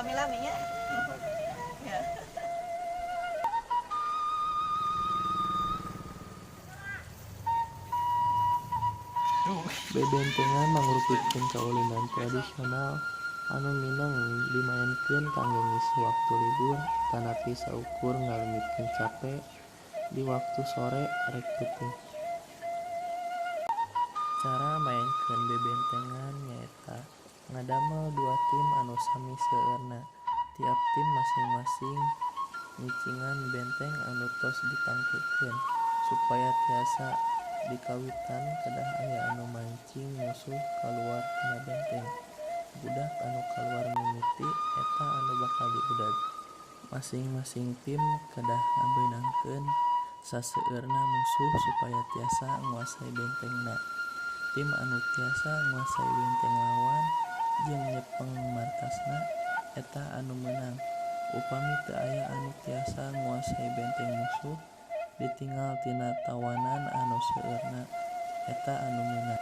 Lami-lami nya. Ya. Bebentengan mangrupikeun kaulinan tradisional anu mineng dimaenkeun kangge ngisi waktu libur atanapi saukur ngaleungitkeun cape di waktu sore rek peuting. Cara maenkeun bebentengan nyaeta ngadamel dua tim anu sami seueurna. Tiap tim masing-masing ngicingan benteng anu tos ditangtukeun. Supaya tiasa dikawitan kedah aya anu mancing musuh kaluar tina benteng. Budak anu kaluar mimiti eta anu bakal diudag. Masing-masing tim kedah ngabeunangkeun saseueurna musuh supaya tiasa nguasai bentengna. Tim anu tiasa nguasai benteng lawan jeung nyepeng markasna eta anu meunang. Upami teu aya anu tiasa nguasai benteng musuh ditingal tina tawanan anu seueurna eta anu meunang.